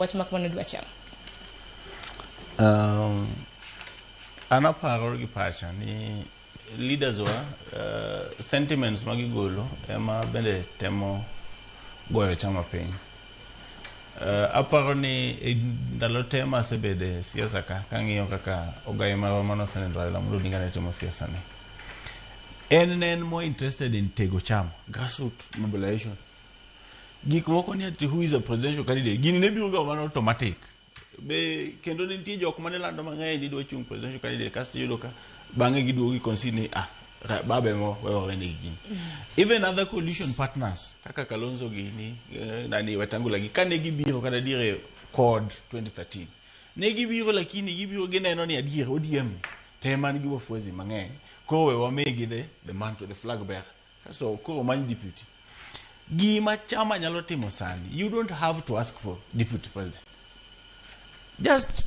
Wach mak mane dwa chamo. An aparo gi pacha ni leaders wa sentiments ma gigolo ema bende temo goyo chama piny. Aparo ni e ndalo te masebede e siasa ka kang'iyo kaka ogai marwa mano Senator Raila Amolo Odinga ne timo siasa ni. En ne en more interested in tego chama, grassroots mobilization. Gik moko ni ati who is a presidential candidate, gini ne biro ga mana automatic. Be kendo ne nitie jok mane lando mang'eny ni dwa chung presidential candidate kasto iyudo ka bang'e giduogo gi concede ni ah baba ema wewa wene gi gini. Even other coalition partners kaka Kalonzo gini nani Wetangula gi kane gibiro kata dire kod 2013 ne gibiro, lakini gibiro gineno ni adier ODM te man gi wafuasi mang'eny, koro we wamigi the mantle, the flag bearer, kasto koro many deputy. Gima chama nyalo timo sani, you don't have to ask for deputy president, just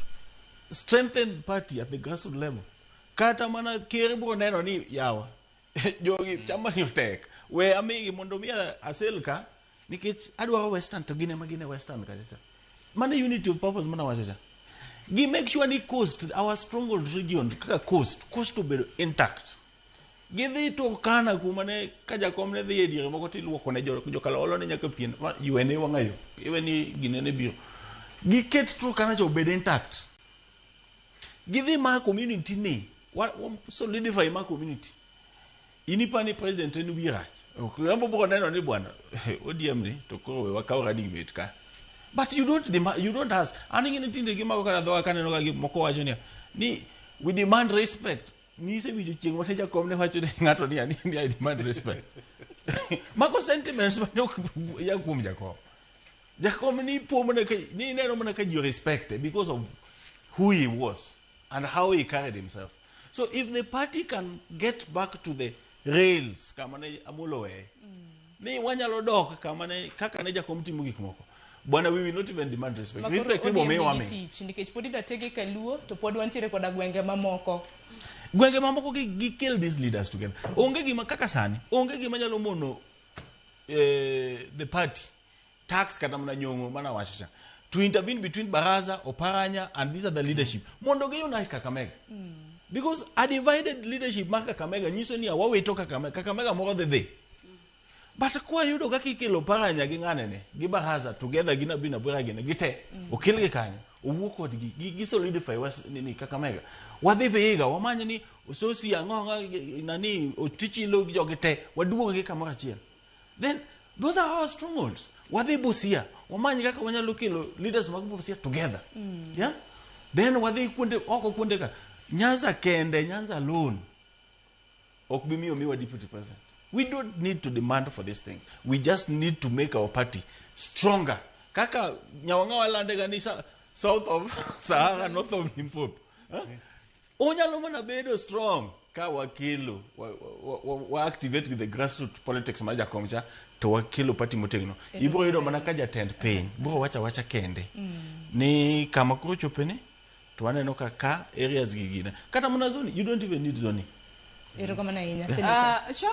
strengthen party at the grassroots level. Kata mana ker biro neno ni yawa jogi chama ni otek, we amigi mondo mi asel ka nikech adwaro Western to gin ema gin e Western kacha cha. Mano unity of purpose mana wacho cha gi make sure ni coast, our stronghold region kaka coast obedo intact. Gidhi Turkana kuma ne ka jakom ne dhi e diere moko tiluoko ne jokalolo ne nyaka pien ywene wang'ayo iwe ni gine ne biro giket Turkana cha obed intact. Gidhi ma community ni wa solidify ma community inipa ni president en wi rach ok rembo bro neno ni bwana ODM ni to koro we wakaw running mate ka. But you don't demand, you don't ask. An ing'e ni tinde gimako kata dhoga kaneno ka gik moko wacho niya ni we demand respect. Nisewinjo chieng' mane jakom ne wacho ne ng'ato niya ni I demand respect. Mago sentiments mane ok ya kuom jakom. Jakom ni po mana ka ni neno mana ka ji respect because of who he was and how he carried himself. So if the party can get back to the rails kama ne Amolo weye ni wanyalo dok kama ne kaka ne jakom timo gik moko, bwana, we will not even demand respect. Makoro Respect ibo ODM miwa nigi mi tich nikech pod idwa tege kaluo to pod wantiere koda gwenge mamoko. Gwenge mamoko gi kill these leaders together. Onge gima kaka sani onge gima nyalo mono the party tax kata mana nyong'o mana wacho cha to intervene between Baraza, Oparanya and these other leadership mondo gi unite Kakamega, because a divided leadership mar Kakamega nyiso ni wawito Kakamega. Kakamega moro dhi but kwayudo kaka ikelo Oparanya gi ng'anene gi Baraza together gi Nabina Bwera gine gite okelgi kanyo owuo kodgi gi solidify was nini Kakamega. Wadhi Vihiga wamany ni Ososi ang'o nani Otichilo gi jogi te waduogo gi kamoro achiel. Then those are our strongholds. Wadhi Busia wamany kaka wanyalo kelo leaders mag Busia together. Yeah, then wadhi kuonde oko kuonde ka Nyanza kende. Nyanza alone ok bi miyo miwa deputy president. We don't need to demand for these things, we just need to make our party stronger kaka Nyawang'awa landega ni south of Sahara, north of Limpopo, huh? Onyalo mana bedo strong ka wakelo wa activate with the grassroots politics mar jakom cha to wakelo party motegno. Ibiro yudo mana ka jatend piny biro wacho awacha kende ni kama koro chope ni to waneno ka ka areas gi gine kata mana zoning. You don't even need zoning. Erokamano ahinya, Senator.